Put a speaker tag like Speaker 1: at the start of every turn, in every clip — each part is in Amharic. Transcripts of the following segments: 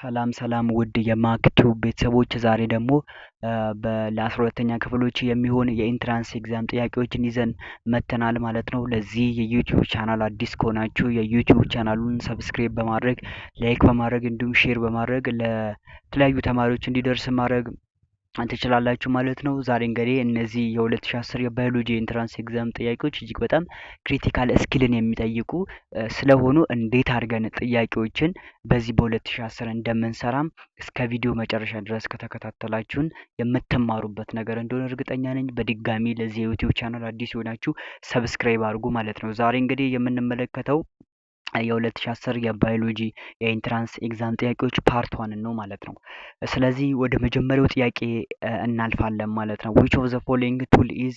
Speaker 1: ሰላም ሰላም ውድ የማክቲው ቤተሰቦች፣ ዛሬ ደግሞ ለ12ኛ ክፍሎች የሚሆን የ entrance exam ጥያቄዎችን ይዘን መተናል ማለት ነው። ለዚህ የ YouTube channel አዲስ ከሆናችሁ የ YouTube channel ኡን subscribe በማድረግ፣ like በማድረግ እንዲሁም share በማድረግ ለተለያዩ ተማሪዎች እንዲደርስ ማድረግ ትችላላችሁ ማለት ነው። ዛሬ እንግዲህ እነዚህ የ2010 የባዮሎጂ entrance exam ጥያቄዎች እጅግ በጣም critical skill ን የሚጠይቁ ስለሆኑ እንዴት አድርገን ጥያቄዎችን በዚህ በ2010 እንደምንሰራም እስከ ቪዲዮ መጨረሻ ድረስ ከተከታተላችሁን የምትማሩበት ነገር እንደሆነ እርግጠኛ ነኝ። በድጋሚ ለዚህ የ YouTube channel አዲስ የሆናችሁ subscribe አድርጉ ማለት ነው። ዛሬ እንግዲህ የምንመለከተው የ2010 የባዮሎጂ የ entrance exam ጥያቄዎች part one ን ነው ማለት ነው። ስለዚህ ወደ መጀመሪያው ጥያቄ እናልፋለን ማለት ነው። Which of the following tool is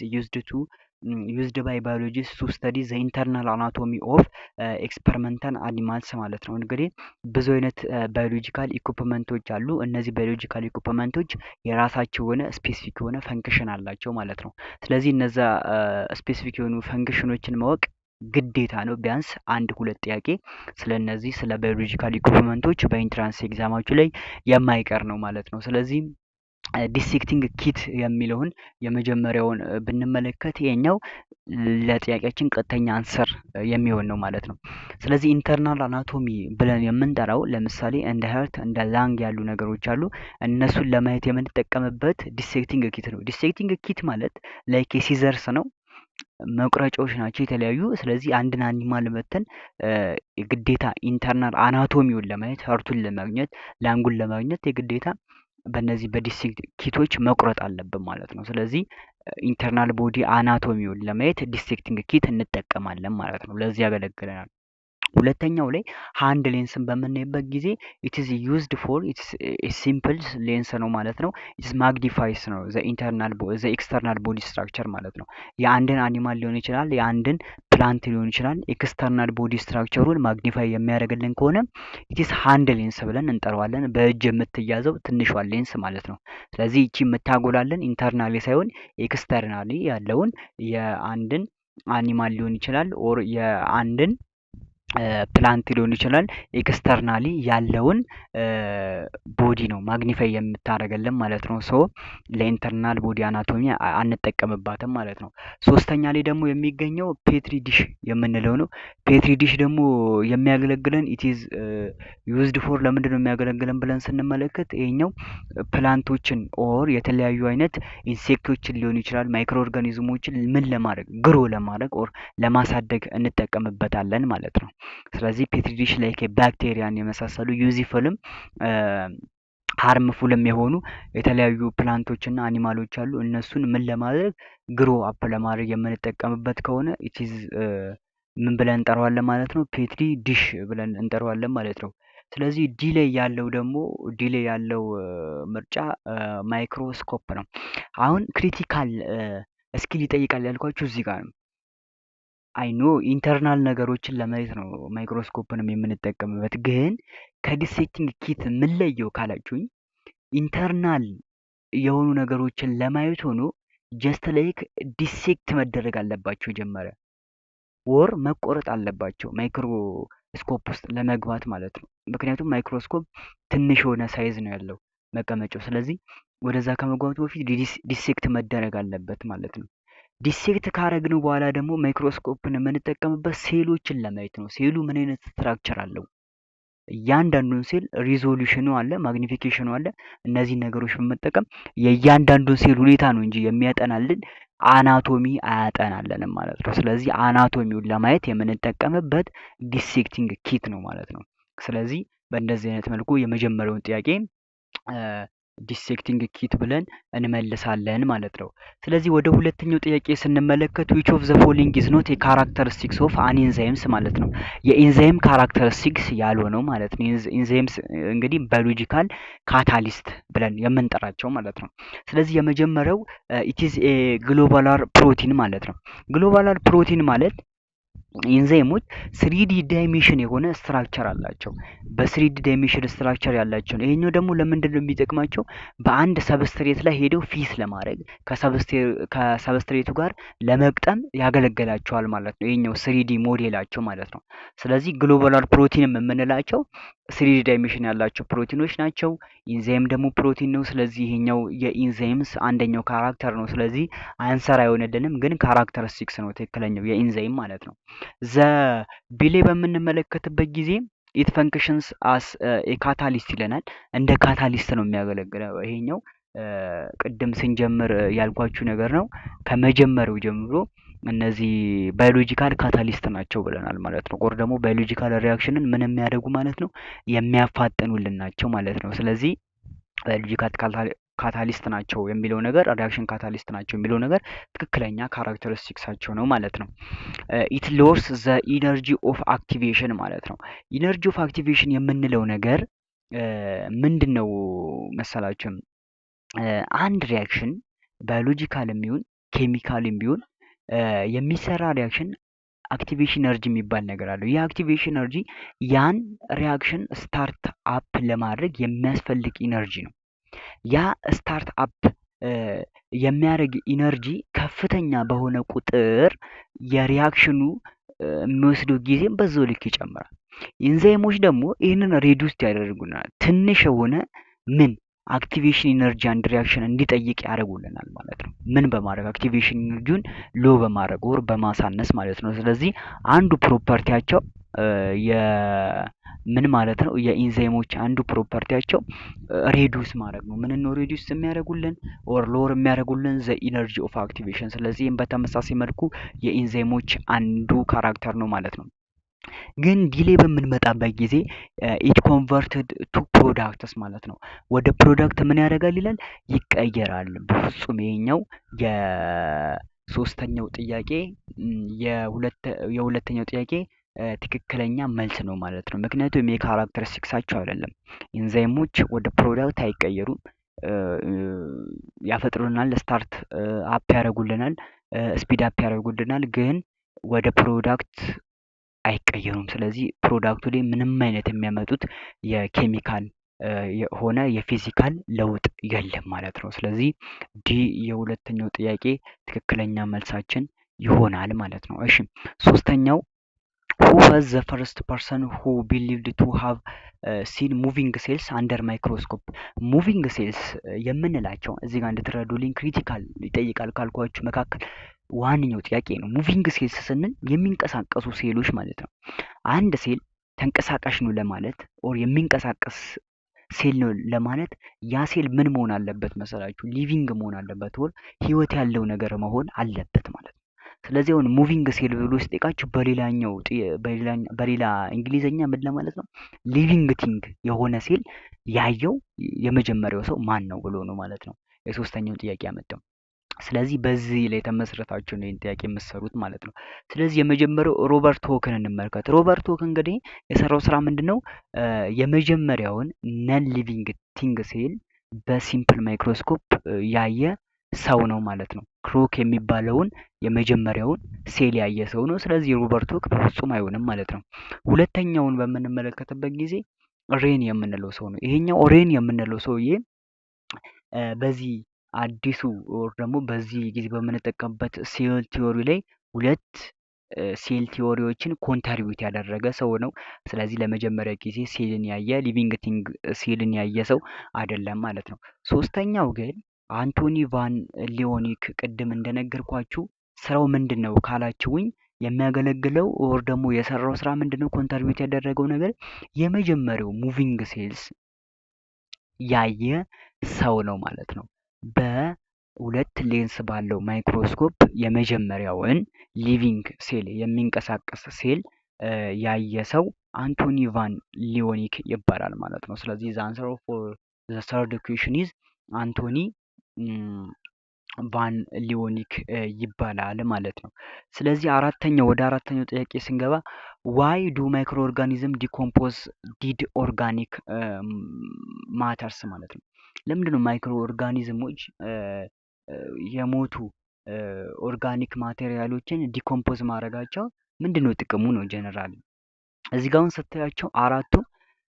Speaker 1: used by biologist to study the internal anatomy of experimental animals ማለት ነው። እንግዲህ ብዙ አይነት biological equipment ኦች አሉ። እነዚህ biological equipment ኦች የራሳቸው የሆነ specific የሆነ function አላቸው ማለት ነው። ስለዚህ እነዛ specific የሆኑ function ኦችን ማወቅ ግዴታ ነው። ቢያንስ አንድ ሁለት ጥያቄ ስለ እነዚህ ስለ biological equipment ኦች በ entrance exam ኣችሁ ላይ የማይቀር ነው ማለት ነው። ስለዚህ dissecting kit የሚለውን የመጀመሪያውን ብንመለከት ይሄኛው ለጥያቄያችን ቀጥተኛ answer የሚሆን ነው ማለት ነው። ስለዚህ internal anatomy ብለን የምንጠራው ለምሳሌ እንደ heart፣ እንደ lung ያሉ ነገሮች አሉ። እነሱን ለማየት የምንጠቀምበት dissecting kit ነው። Dissecting kit ማለት like የ scissors ነው፣ መቁረጫዎች ናቸው የተለያዩ። ስለዚህ አንድን animal መተን የግዴታ internal anatomy ውን ለማየት፣ heart ኡን ለማግኘት፣ lung ኡን ለማግኘት የግዴታ በእነዚህ በ dissect kit ኦች መቁረጥ አለብን ማለት ነው። ስለዚህ internal body anatomy ውን ለማየት dissecting kit እንጠቀማለን ማለት ነው። ለዚህ ያገለግለናል። ሁለተኛው ላይ hand lens ን በምናይበት ጊዜ it's used for simple lens ነው ማለት ነው። It's magnifies ነው the internal the external body structure ማለት ነው። የአንድን animal ሊሆን ይችላል፣ የአንድን plant ሊሆን ይችላል። External body structure ኡን magnify የሚያደርግልን ከሆነ it's hand lens ብለን እንጠራዋለን። በእጅ የምትያዘው ትንሿ ሌንስ ማለት ነው። ስለዚህ ይቺ የምታጎላልን internally ሳይሆን externally ያለውን የአንድን animal ሊሆን ይችላል or የአንድን plant ሊሆን ይችላል፣ externally ያለውን body ነው magnify የምታደርግልን ማለት ነው። So ለ internal body anatomy አንጠቀምባትም ማለት ነው። ሶስተኛ ላይ ደግሞ የሚገኘው petri dish የምንለው ነው። Petri dish ደግሞ የሚያገለግለን it's used for ለምንድን ነው የሚያገለግለን ብለን ስንመለከት ይሄኛው plant ኦችን or የተለያዩ አይነት insect ኦችን ሊሆን ይችላል፣ microorganism ኦችን ምን ለማድረግ፣ grow ለማድረግ or ለማሳደግ እንጠቀምበታለን ማለት ነው። ስለዚህ petri dish like ባክቴሪያን የመሳሰሉ useful ም harmful ም የሆኑ የተለያዩ plant ኦች እና animal ኦች አሉ። እነሱን ምን ለማድረግ፣ grow up ለማድረግ የምንጠቀምበት ከሆነ it's ምን ብለን እንጠራዋለን ማለት ነው? Petri dish ብለን እንጠራዋለን ማለት ነው። ስለዚህ D ላይ ያለው ደግሞ፣ D ላይ ያለው ምርጫ ማይክሮስኮፕ ነው። አሁን critical skill ይጠይቃል ያልኳችሁ እዚህ ጋር ነው። I know internal ነገሮችን ለማየት ነው ማይክሮስኮፕንም የምንጠቀምበት፣ ግን ከ dissecting kit የምንለየው ካላችሁኝ internal የሆኑ ነገሮችን ለማየት ሆኖ just like dissect መደረግ አለባቸው መጀመሪያ or መቆረጥ አለባቸው ማይክሮስኮፕ ውስጥ ለመግባት ማለት ነው። ምክንያቱም ማይክሮስኮፕ ትንሽ የሆነ size ነው ያለው መቀመጫው። ስለዚህ ወደዛ ከመግባቱ በፊት dissect መደረግ አለበት ማለት ነው። Dissect ካረግነው በኋላ ደግሞ ማይክሮስኮፕን የምንጠቀምበት ሴሎችን ለማየት ነው። ሴሉ ምን አይነት structure አለው፣ እያንዳንዱን cell resolution ኑ አለ፣ magnification ኑ አለ። እነዚህን ነገሮች በመጠቀም የእያንዳንዱን ሴል ሁኔታ ነው እንጂ የሚያጠናልን anatomy አያጠናልንም ማለት ነው። ስለዚህ anatomy ውን ለማየት የምንጠቀምበት dissecting kit ነው ማለት ነው። ስለዚህ በእንደዚህ አይነት መልኩ የመጀመሪያውን ጥያቄ dissecting kit ብለን እንመልሳለን ማለት ነው። ስለዚህ ወደ ሁለተኛው ጥያቄ ስንመለከት which of the following is not የ characteristics of an enzymes ማለት ነው። የ enzyme characteristics ያልሆነው ማለት ነው። Enzymes እንግዲህ biological catalyst ብለን የምንጠራቸው ማለት ነው። ስለዚህ የመጀመሪያው it's globular protein ማለት ነው። Globular protein ማለት ኢንዛይሞች 3D dimension የሆነ structure አላቸው። በ 3D dimension structure ያላቸው ነው። ይሄኛው ደግሞ ለምንድን ነው የሚጠቅማቸው? በአንድ substrate ላይ ሄደው fit ለማድረግ፣ ከ substrate ኡ ጋር ለመግጠም ያገለግላቸዋል ማለት ነው። ይሄኛው 3D ሞዴላቸው ማለት ነው። ስለዚህ globular protein ም የምንላቸው 3D dimension ያላቸው ፕሮቲኖች ናቸው። ኢንዛይም ደግሞ ፕሮቲን ነው። ስለዚህ ይሄኛው የ enzymes አንደኛው character ነው። ስለዚህ answer አይሆንልንም፣ ግን characteristics ነው ትክክለኛው የኢንዛይም ማለት ነው። The B ላይ በምንመለከትበት ጊዜ it functions as catalyst ይለናል። እንደ catalyst ነው የሚያገለግለው። ይሄኛው ቅድም ስንጀምር ያልኳችሁ ነገር ነው። ከመጀመሪያው ጀምሮ እነዚህ biological catalyst ናቸው ብለናል ማለት ነው። Or ደግሞ biological reaction ን ምን የሚያደርጉ ማለት ነው፣ የሚያፋጥኑልን ናቸው ማለት ነው። ስለዚህ biological catalyst ናቸው የሚለው ነገር፣ reaction catalyst ናቸው የሚለው ነገር ትክክለኛ characteristics ኣቸው ነው ማለት ነው። It lowers the energy of activation ማለት ነው። Energy of activation የምንለው ነገር ምንድን ነው መሰላችሁ? አንድ reaction biological ም ይሁን ኬሚካል ም ቢሆን የሚሰራ reaction activation energy የሚባል ነገር አለው። ይህ activation energy ያን reaction start up ለማድረግ የሚያስፈልግ energy ነው። ያ start up የሚያደርግ energy ከፍተኛ በሆነ ቁጥር የ reaction ኑ የሚወስደው ጊዜም በዛው ልክ ይጨምራል። ኢንዛይሞች ደግሞ ይህንን reduce ያደርጉናል። ትንሽ የሆነ ምን activation energy አንድ reaction እንዲጠይቅ ያደርጉልናል ማለት ነው። ምን በማድረግ? Activation energy ውን low በማድረግ or በማሳነስ ማለት ነው። ስለዚህ አንዱ property ያቸው ምን ማለት ነው? የኢንዛይሞች አንዱ property ያቸው reduce ማድረግ ነው። ምን ነው reduce የሚያደርጉልን or lower የሚያደርጉልን? The energy of activation። ስለዚህም በተመሳሳይ መልኩ የኢንዛይሞች አንዱ character ነው ማለት ነው። ግን D ላይ በምንመጣበት ጊዜ it converted to products ማለት ነው። ወደ product ምን ያደርጋል ይላል? ይቀየራል። በፍጹም ይሄኛው የሶስተኛው ጥያቄ የሁለተኛው ጥያቄ ትክክለኛ መልስ ነው ማለት ነው። ምክንያቱም የ characteristics ኣቸው አይደለም። ኢንዛይሞች ወደ product አይቀየሩም። ያፈጥሩልናል፣ start up ያደርጉልናል፣ speed up ያደርጉልናል፣ ግን ወደ product አይቀየሩም። ስለዚህ product ኡ ላይ ምንም አይነት የሚያመጡት የኬሚካል የሆነ የ physical ለውጥ የለም ማለት ነው። ስለዚህ D የሁለተኛው ጥያቄ ትክክለኛ መልሳችን ይሆናል ማለት ነው። እሺ፣ ሶስተኛው፣ who was the first person who believed to have seen moving cells under microscope? Moving cells የምንላቸው እዚህ ጋር እንድትረዱልኝ critical ይጠይቃል ካልኳችሁ መካከል ዋነኛው ጥያቄ ነው። Moving cells ስንል የሚንቀሳቀሱ ሴሎች ማለት ነው። አንድ ሴል ተንቀሳቃሽ ነው ለማለት or የሚንቀሳቀስ ሴል ነው ለማለት ያ ሴል ምን መሆን አለበት መሰላችሁ? Living መሆን አለበት or ህይወት ያለው ነገር መሆን አለበት ማለት ነው። ስለዚህ አሁን moving cell ብሎ ሲጠይቃችሁ በሌላኛው በሌላ እንግሊዘኛ ምን ለማለት ነው? Living thing የሆነ ሴል ያየው የመጀመሪያው ሰው ማን ነው ብሎ ነው ማለት ነው የሶስተኛውን ጥያቄ ያመጣው። ስለዚህ በዚህ ላይ ተመስረታችሁ ነው ይህን ጥያቄ የምትሰሩት ማለት ነው። ስለዚህ የመጀመሪያው ሮበርት ሆክን እንመልከት። ሮበርት ሆክ እንግዲህ የሰራው ስራ ምንድን ነው? የመጀመሪያውን non living thing cell በ simple microscope ያየ ሰው ነው ማለት ነው። Crookes የሚባለውን የመጀመሪያውን ሴል ያየ ሰው ነው። ስለዚህ ሮበርት ሆክ በፍጹም አይሆንም ማለት ነው። ሁለተኛውን በምንመለከትበት ጊዜ ሬን የምንለው ሰው ነው። ይሄኛው ሬን የምንለው ሰውዬ በዚህ አዲሱ or ደግሞ በዚህ ጊዜ በምንጠቀምበት cell theory ላይ ሁለት cell theory ዎችን contribute ያደረገ ሰው ነው። ስለዚህ ለመጀመሪያ ጊዜ ሴልን ያየ፣ living thing cell ን ያየ ሰው አይደለም ማለት ነው። ሶስተኛው ግን አንቶኒ ቫን ሊዮኒክ፣ ቅድም እንደነገርኳችሁ ስራው ምንድን ነው ካላችሁኝ የሚያገለግለው or ደግሞ የሰራው ስራ ምንድን ነው? Contribute ያደረገው ነገር የመጀመሪያው moving cells ያየ ሰው ነው ማለት ነው። በሁለት ሌንስ ባለው ማይክሮስኮፕ የመጀመሪያውን living cell፣ የሚንቀሳቀስ ሴል ያየ ሰው አንቶኒ ቫን ሊዮኒክ ይባላል ማለት ነው። ስለዚህ the answer for the third question is አንቶኒ ቫን ሊዮኒክ ይባላል ማለት ነው። ስለዚህ አራተኛው ወደ አራተኛው ጥያቄ ስንገባ why do microorganism decompose dead organic matters ማለት ነው። ለምንድን ነው microorganism ኦች የሞቱ organic material ኦችን decompose ማድረጋቸው ምንድን ነው ጥቅሙ ነው ጀነራል። እዚህ ጋር አሁን ስታያቸው አራቱ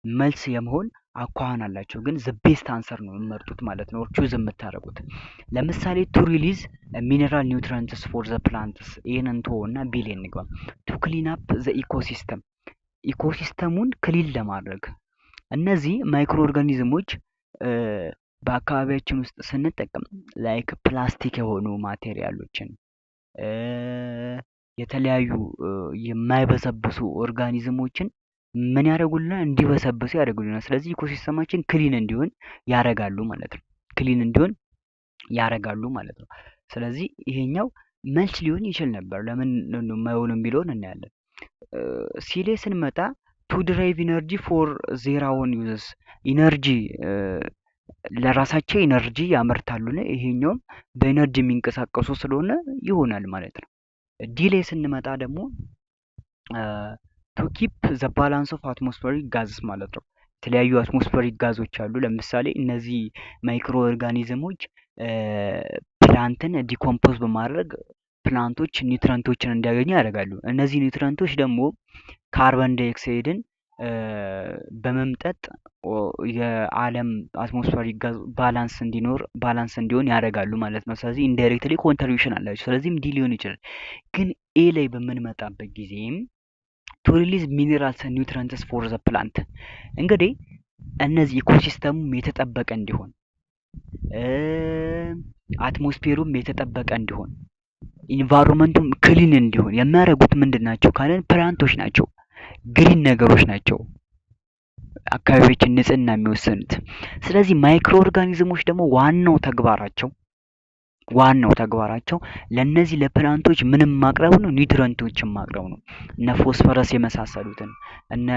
Speaker 1: መልስ የመሆን አኳኋን አላቸው፣ ግን the best answer ነው የምመርጡት ማለት ነው choose የምታደርጉት። ለምሳሌ to release mineral nutrients for the plants፣ ይህንን እና B ላይ እንግባ። To clean up the ecosystem፣ ecosystem ኡን clean ለማድረግ። እነዚህ microorganism ኦች በአካባቢያችን ውስጥ ስንጠቀም like ፕላስቲክ የሆኑ material ኦችን፣ የተለያዩ የማይበሰብሱ organism ኦችን ምን ያደርጉልናል? እንዲበሰብሱ ያደርጉልናል። ስለዚህ ecosystem ኣችን clean እንዲሆን ያደርጋሉ ማለት ነው። Clean እንዲሆን ያደርጋሉ ማለት ነው። ስለዚህ ይሄኛው መልስ ሊሆን ይችል ነበር። ለምን የማይሆነው የሚለውን እናያለን። C ላይ ስንመጣ to derive energy for their own uses፣ energy ለራሳቸው energy ያመርታሉ። ይሄኛውም በ energy የሚንቀሳቀሱ ስለሆነ ይሆናል ማለት ነው። D ላይ ስንመጣ ደግሞ to keep the balance of atmospheric gases ማለት ነው። የተለያዩ atmospheric ጋዞች አሉ። ለምሳሌ እነዚህ microorganism ኦች plant ን decompose በማድረግ plant ኦች nutrient ኦችን እንዲያገኙ ያደርጋሉ። እነዚህ nutrient ኦች ደግሞ carbon dioxide ን በመምጠጥ የዓለም atmospheric gas balance እንዲኖር፣ balance እንዲሆን ያደርጋሉ ማለት ነው። ስለዚህ indirectly contribution አላቸው። ስለዚህም D ሊሆን ይችላል። ግን A ላይ በምንመጣበት ጊዜም to release minerals, nutrients for the plant፣ እንግዲህ እነዚህ ecosystem ኡም የተጠበቀ እንዲሆን፣ atmosphere ኡም የተጠበቀ እንዲሆን፣ environment ኡም clean እንዲሆን የሚያደርጉት ምንድን ናቸው ካለን plant ኦች ናቸው። Green ነገሮች ናቸው አካባቢዎችን ንጽህና የሚወስኑት። ስለዚህ microorganism ኦች ደግሞ ዋናው ተግባራቸው ለእነዚህ ለ plant ኦች ምንም ማቅረብ ነው፣ nutrient ኦችን ማቅረብ ነው። እነ ፎስፈረስ የመሳሰሉትን፣ እነ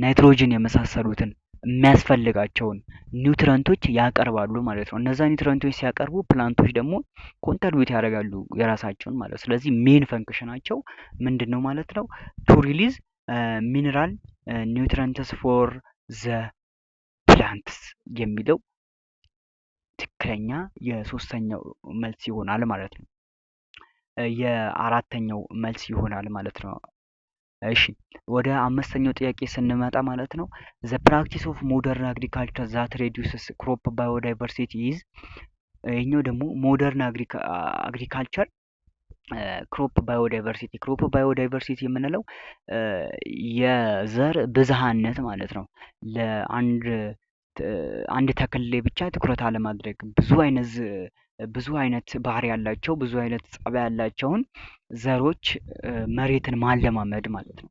Speaker 1: ናይትሮጅን የመሳሰሉትን የሚያስፈልጋቸውን nutrient ኦች ያቀርባሉ ማለት ነው። እነዛ nutrient ኦች ሲያቀርቡ plant ኦች ደግሞ contribute ያደርጋሉ የራሳቸውን ማለት ነው። ስለዚህ main function ኣቸው ምንድን ነው ማለት ነው? To release mineral nutrients for the plants የሚለው ትክክለኛ የሶስተኛው መልስ ይሆናል ማለት ነው። የአራተኛው መልስ ይሆናል ማለት ነው። እሺ፣ ወደ አምስተኛው ጥያቄ ስንመጣ ማለት ነው፣ the practice of modern agriculture that reduces crop biodiversity is። ይሄኛው ደግሞ modern agriculture crop biodiversity፣ crop biodiversity የምንለው የዘር ብዝሃነት ማለት ነው። ለአንድ አንድ ተክል ላይ ብቻ ትኩረት አለማድረግ፣ ብዙ አይነት ባህሪ ያላቸው፣ ብዙ አይነት ጸባይ ያላቸውን ዘሮች መሬትን ማለማመድ ማለት ነው።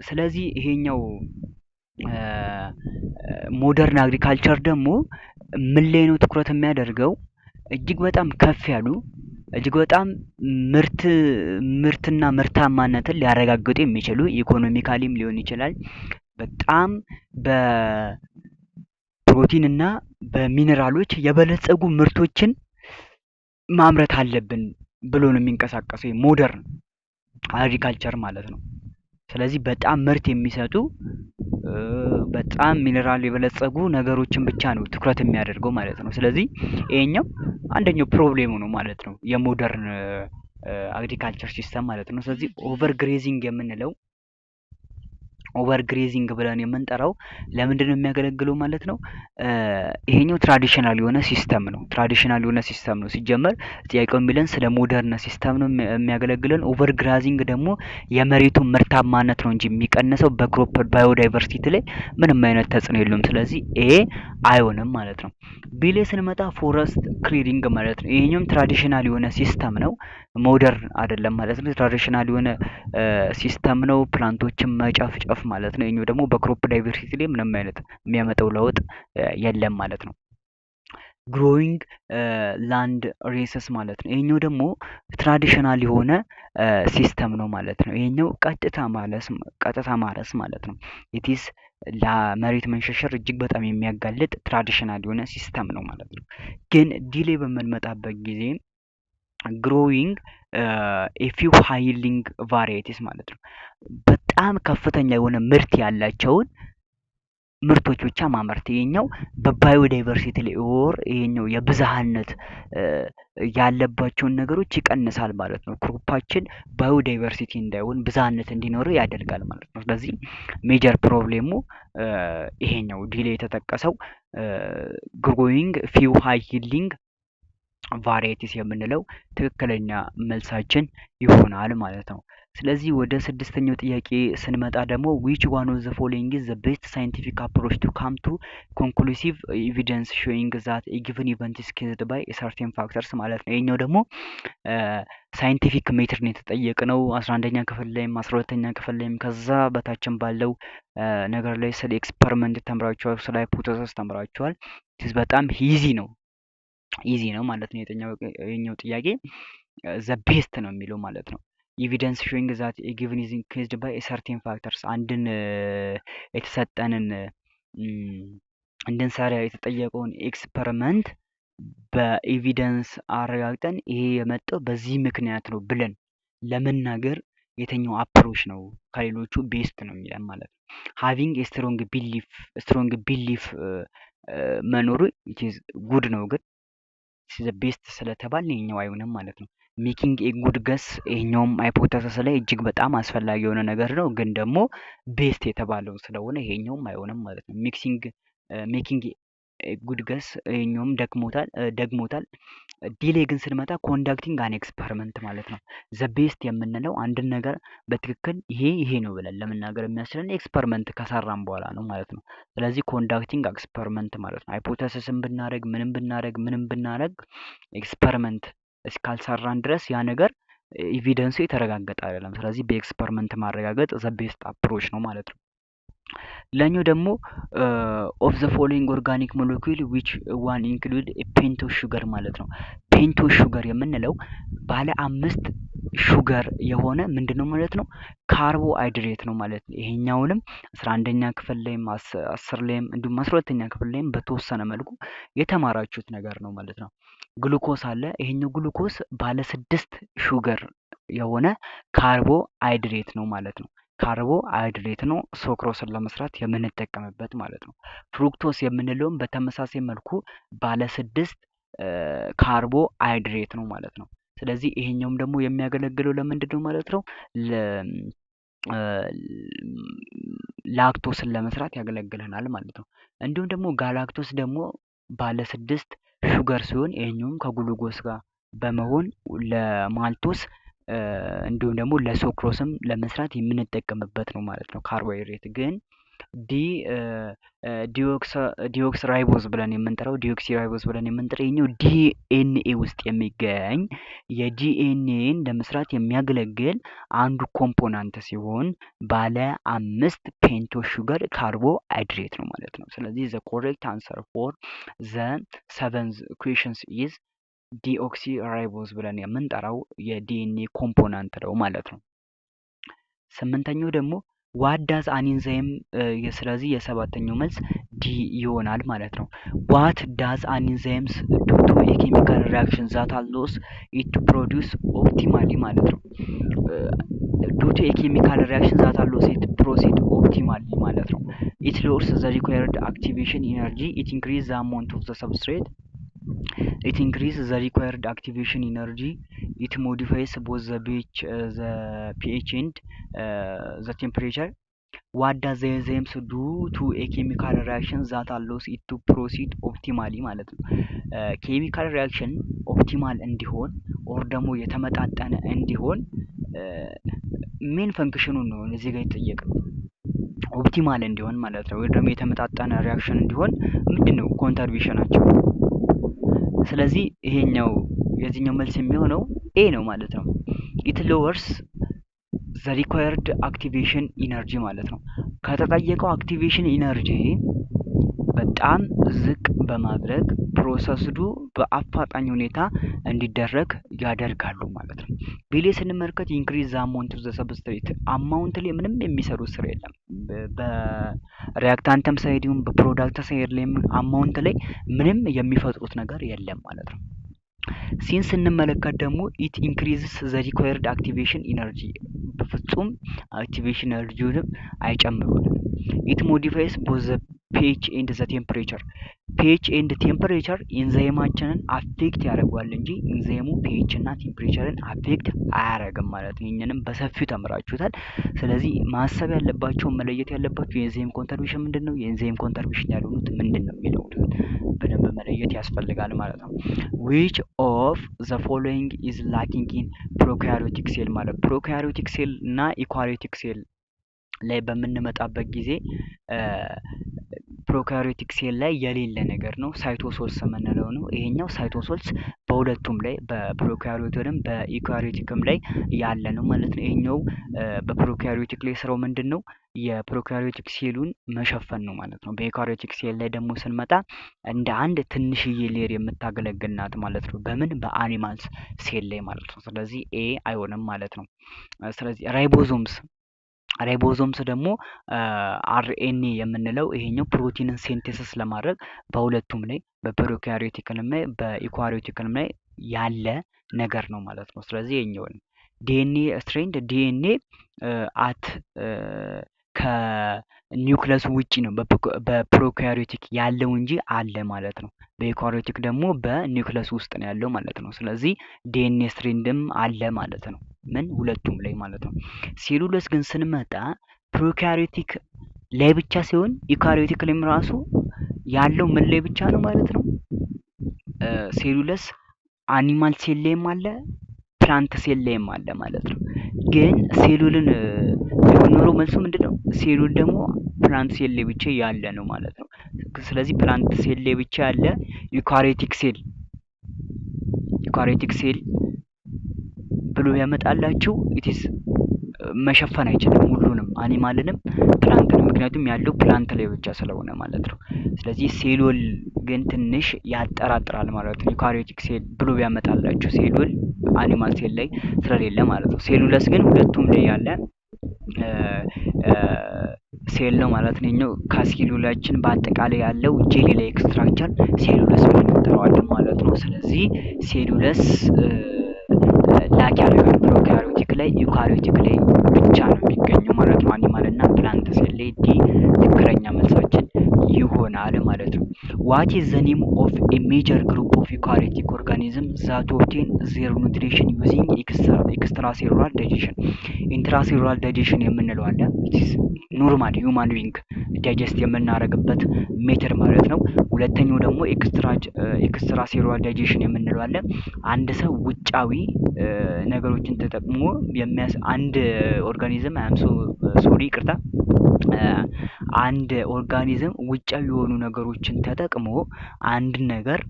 Speaker 1: ስለዚህ ይሄኛው modern agriculture ደግሞ ምን ላይ ነው ትኩረት የሚያደርገው? እጅግ በጣም ከፍ ያሉ፣ እጅግ በጣም ምርትና ምርታማነትን ሊያረጋግጡ የሚችሉ፣ economically ም ሊሆን ይችላል፣ በጣም በፕሮቲን እና በሚኔራሎች የበለፀጉ ምርቶችን ማምረት አለብን ብሎ ነው የሚንቀሳቀሰው modern agriculture ማለት ነው። ስለዚህ በጣም ምርት የሚሰጡ፣ በጣም ሚኔራል የበለፀጉ ነገሮችን ብቻ ነው ትኩረት የሚያደርገው ማለት ነው። ስለዚህ ይሄኛው አንደኛው problem ኡ ነው ማለት ነው፣ የ modern agriculture system ማለት ነው። ስለዚህ overgrazing የምንለው፣ overgrazing ብለን የምንጠራው ለምንድን ነው የሚያገለግለው ማለት ነው? ይሄኛው traditional የሆነ system ነው። Traditional የሆነ system ነው። ሲጀመር ጥያቄው የሚለን ስለ modern system ነው የሚያገለግለን። Overgrazing ደግሞ የመሬቱን ምርታማነት ነው እንጂ የሚቀንሰው በ crop biodiversity ላይ ምንም አይነት ተጽዕኖ የለውም። ስለዚህ A አይሆንም ማለት ነው። B ላይ ስንመጣ forest clearing ማለት ነው። ይሄኛውም traditional የሆነ system ነው፣ modern አይደለም ማለት ነው። Traditional የሆነ system ነው፣ plant ኦችን መጨፍጨፍ ማለት ነው። ይሄኛው ደግሞ በ crop diversity ላይ ምንም አይነት የሚያመጣው ለውጥ የለም ማለት ነው። Growing land races ማለት ነው። ይሄኛው ደግሞ traditional የሆነ system ነው ማለት ነው። ይሄኛው ቀጥታ ማረስ ማለት ነው። It's ለመሬት መሸርሸር እጅግ በጣም የሚያጋልጥ traditional የሆነ system ነው ማለት ነው። ግን D ላይ በምንመጣበት ጊዜ growing a few high yielding varieties ማለት ነው። በጣም ከፍተኛ የሆነ ምርት ያላቸውን ምርቶች ብቻ ማምረት፣ ይሄኛው በ biodiversity ላይ or ይሄኛው የብዝሃነት ያለባቸውን ነገሮች ይቀንሳል ማለት ነው። Crop ኣችን biodiversity እንዳይሆን፣ ብዝሃነት እንዲኖረው ያደርጋል ማለት ነው። ስለዚህ major problem ኡ ይሄኛው D ላይ የተጠቀሰው growing few high yielding Varieties የምንለው ትክክለኛ መልሳችን ይሆናል ማለት ነው። ስለዚህ ወደ ስድስተኛው ጥያቄ ስንመጣ ደግሞ which one of the following is the best scientific approach to come to conclusive evidence showing that a given event is caused by certain factors ማለት ነው። ይሄኛው ደግሞ scientific method ነው የተጠየቅነው። 11ኛ ክፍል ላይም 12ኛ ክፍል ላይም ከዛ በታችን ባለው ነገር ላይ ስለ experiment ተምራችኋል፣ ስለ hypothesis ተምራችኋል። በጣም easy ነው፣ easy ነው ማለት ነው። የኛው ጥያቄ the best ነው የሚለው ማለት ነው። Evidence showing that given is caused by certain factors፣ አንድን የተሰጠንን እንድንሰራ የተጠየቀውን experiment በ evidence አረጋግጠን ይሄ የመጣው በዚህ ምክንያት ነው ብለን ለመናገር የትኛው approach ነው ከሌሎቹ best ነው የሚለን ማለት ነው። Having strong belief መኖሩ good ነው፣ ግን best ስለተባል ይሄኛው አይሆንም ማለት ነው። Making a good guess፣ ይሄኛውም hypothesis ላይ እጅግ በጣም አስፈላጊ የሆነ ነገር ነው፣ ግን ደግሞ best የተባለው ስለሆነ ይሄኛውም አይሆንም ማለት ነው። Mixing making good guess ይሄኛውም ደክሞታል፣ ደግሞታል። D ላይ ግን ስንመጣ conducting an experiment ማለት ነው። The best የምንለው አንድን ነገር በትክክል ይሄ ይሄ ነው ብለን ለመናገር የሚያስችለን experiment ከሰራን በኋላ ነው ማለት ነው። ስለዚህ conducting experiment ማለት ነው። Hypothesis ን ብናደርግ፣ ምንም ብናደርግ፣ ምንም ብናደርግ experiment እስካልሰራን ድረስ ያ ነገር evidence ኡ የተረጋገጠ አይደለም። ስለዚህ በ experiment ማረጋገጥ the best approach ነው ማለት ነው። ሌላኛው ደግሞ of the following organic molecule, which one include pentose sugar ማለት ነው። Pentose sugar የምንለው ባለ አምስት sugar የሆነ ምንድን ነው ማለት ነው? ካርቦሃይድሬት ነው ማለት ነው። ይሄኛውንም 11ኛ ክፍል ላይም 10 ላይም እንዲሁም 12ኛ ክፍል ላይም በተወሰነ መልኩ የተማራችሁት ነገር ነው ማለት ነው። ግሉኮስ አለ። ይሄኛው ግሉኮስ ባለ ስድስት sugar የሆነ ካርቦሃይድሬት ነው ማለት ነው። ካርቦሃይድሬት ነው፣ sucrose ን ለመስራት የምንጠቀምበት ማለት ነው። Fructose የምንለውም በተመሳሳይ መልኩ ባለ ስድስት ካርቦሃይድሬት ነው ማለት ነው። ስለዚህ ይሄኛውም ደግሞ የሚያገለግለው ለምንድን ነው ማለት ነው? ላክቶስን ለመስራት ያገለግለናል ማለት ነው። እንዲሁም ደግሞ galactose ደግሞ ባለ ስድስት sugar ሲሆን ይሄኛውም ከግሉኮስ ጋር በመሆን ለ maltose እንዲሁም ደግሞ ለ sucrose ም ለመስራት የምንጠቀምበት ነው ማለት ነው። ካርቦሃይድሬት ግን deoxyribose ብለን የምንጠራው፣ deoxyribose ብለን የምንጠራው ይሄኛው ዲኤንኤ ውስጥ የሚገኝ የዲኤንኤን ለመስራት የሚያገለግል አንዱ component ሲሆን ባለ አምስት pentose sugar ካርቦሃይድሬት ነው ማለት ነው። ስለዚህ the correct answer for the seventh questions is deoxyribose ብለን የምንጠራው የ DNA component ነው ማለት ነው። ስምንተኛው ደግሞ what does an enzyme፣ ስለዚህ የሰባተኛው መልስ D ይሆናል ማለት ነው። What does an enzymes do to a chemical reaction that allows it to produce optimally ማለት ነው። Do to a chemical reaction that allows it proceed optimally ማለት ነው። It lowers the required activation energy, it increase the amount of the substrate, it increase the required activation energy, it modifies both the pH and the temperature. What does the enzymes do to a chemical reaction that allows it to proceed optimally ማለት ነው። Chemical reaction optimal እንዲሆን or ደግሞ የተመጣጠነ እንዲሆን main function ኑን ነው እዚህ ጋር የተጠየቅነው። Optimal እንዲሆን ማለት ነው፣ ወይ ደግሞ የተመጣጠነ reaction እንዲሆን ምንድን ነው contribution ኣቸው? ስለዚህ ይሄኛው የዚህኛው መልስ የሚሆነው A ነው ማለት ነው። It lowers the required activation energy ማለት ነው። ከተጠየቀው activation energy በጣም ዝቅ በማድረግ process ኡ በአፋጣኝ ሁኔታ እንዲደረግ ያደርጋሉ ማለት ነው። B ላይ ስንመለከት increase the amount of the substrate፣ amount ላይ ምንም የሚሰሩት ስራ የለም። በ reactant ም side ይሁን በ product side ላይ amount ላይ ምንም የሚፈጥሩት ነገር የለም ማለት ነው። C ን ስንመለከት ደግሞ it increases the required activation energy፣ በፍጹም activation energy ውንም አይጨምሩልንም። It modifies both the pH and the temperature። pH and temperature ኢንዛይማችንን affect ያደርገዋል እንጂ ኢንዛይሙ pH እና temperature ን affect አያደርግም ማለት ነው። ይህንንም በሰፊው ተምራችሁታል። ስለዚህ ማሰብ ያለባቸው መለየት ያለባቸው የ enzyme contribution ምንድን ነው፣ የ enzyme contribution ያልሆኑት ምንድን ነው የሚለው በደንብ መለየት ያስፈልጋል ማለት ነው። Which of the following is lacking in prokaryotic cell ማለት prokaryotic cell እና eukaryotic cell ላይ በምንመጣበት ጊዜ prokaryotic cell ላይ የሌለ ነገር ነው፣ cytosols የምንለው ነው። ይሄኛው cytosols በሁለቱም ላይ በፕሮካሪዮትንም በኢካሪዮቲክም ላይ ያለ ነው ማለት ነው። ይሄኛው በ prokaryotic ላይ ስራው ምንድን ነው? የ prokaryotic ሴሉን መሸፈን ነው ማለት ነው። በ eukaryotic cell ላይ ደግሞ ስንመጣ እንደ አንድ ትንሽዬ layer የምታገለግል ናት ማለት ነው። በምን በ animals cell ላይ ማለት ነው። ስለዚህ A አይሆንም ማለት ነው። ስለዚህ ribosomes ደግሞ RNA የምንለው ይሄኛው ፕሮቲንን synthesis ለማድረግ በሁለቱም ላይ በ prokaryotic ንም ላይ በ eukaryotic ንም ላይ ያለ ነገር ነው ማለት ነው። ስለዚህ ይሄኛው DNA strand DNA at ከ nucleus ኡ ውጪ ነው በ prokaryotic ያለው እንጂ አለ ማለት ነው። በ eukaryotic ደግሞ በኒውክለስ ውስጥ ነው ያለው ማለት ነው። ስለዚህ DNA strand ም አለ ማለት ነው። ምን ሁለቱም ላይ ማለት ነው። Cellulose ግን ስንመጣ prokaryotic ላይ ብቻ ሲሆን eukaryotic ላይም ራሱ ያለው ምን ላይ ብቻ ነው ማለት ነው። Cellulose animal cell ላይም አለ፣ plant cell ላይም አለ ማለት ነው። ግን cell wall ን ቢሆን ኖሮ መልሱ ምንድን ነው? Cell wall ደግሞ plant cell ላይ ብቻ ያለ ነው ማለት ነው። ስለዚህ plant cell ላይ ብቻ ያለ eukaryotic cell ብሎ ያመጣላችሁ it's መሸፈን አይችልም ሁሉንም animal ንም plant ንም፣ ምክንያቱም ያለው plant ላይ ብቻ ስለሆነ ማለት ነው። ስለዚህ cell wall ግን ትንሽ ያጠራጥራል ማለት ነው። Eukaryotic cell ብሎ ቢያመጣላችሁ cell wall animal cell ላይ ስለሌለ ማለት ነው። Cellulose ግን ሁለቱም ላይ ያለ ሴል ነው ማለት ነው። ይኸኛው ከሴሉላችን በአጠቃላይ ያለው jelly like structure cellulose ብለን እንጠራዋለን ማለት ነው። ስለዚህ cellulose lack ያደርጋል prokaryotic ላይ፣ eukaryotic ላይ ብቻ ነው የሚገኘው ማለት ነው። Animal እና plant cell ላይ D ትክክለኛ መልሳችን ይሆናል ማለት ነው። What is the name of a major group of eukaryotic organism that obtain their nutrition using extracellular digestion? Intracellular digestion የምንለው አለ፣ normal human being digest የምናደርግበት method ማለት ነው። ሁለተኛው ደግሞ extracellular digestion የምንለው አለ። አንድ ሰው ውጫዊ ነገሮችን ተጠቅሞ የሚያስ አንድ organism፣ I'm sorry፣ ይቅርታ፣ አንድ organism ውጫዊ የሆኑ ነገሮችን ተጠቅሞ አንድን ነገር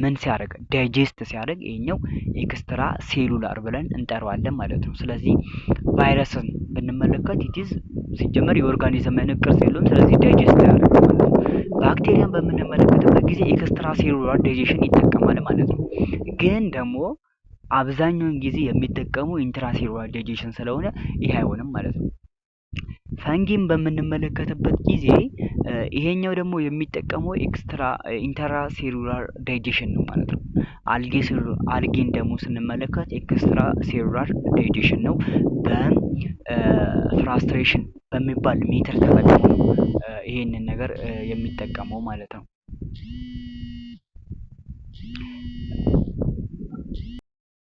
Speaker 1: ምን ሲያደርግ digest ሲያደርግ ይሄኛው extracellular ብለን እንጠራዋለን ማለት ነው። ስለዚህ ቫይረስን ብንመለከት it's ሲጀመር የ organism አይነት ቅርጽ የለውም። ስለዚህ digest ያደርግ ማለት ነው። ባክቴሪያን በምንመለከትበት ጊዜ extracellular digestion ይጠቀማል ማለት ነው። ግን ደግሞ አብዛኛውን ጊዜ የሚጠቀሙ intracellular digestion ስለሆነ ይሄ አይሆንም ማለት ነው። Fungi ን በምንመለከትበት ጊዜ ይሄኛው ደግሞ የሚጠቀመው extra intracellular digestion ነው ማለት ነው። አልጌን ደግሞ ስንመለከት extracellular digestion ነው። በ haustration በሚባል method ተጠቅሞ ነው ይሄንን ነገር የሚጠቀመው ማለት ነው።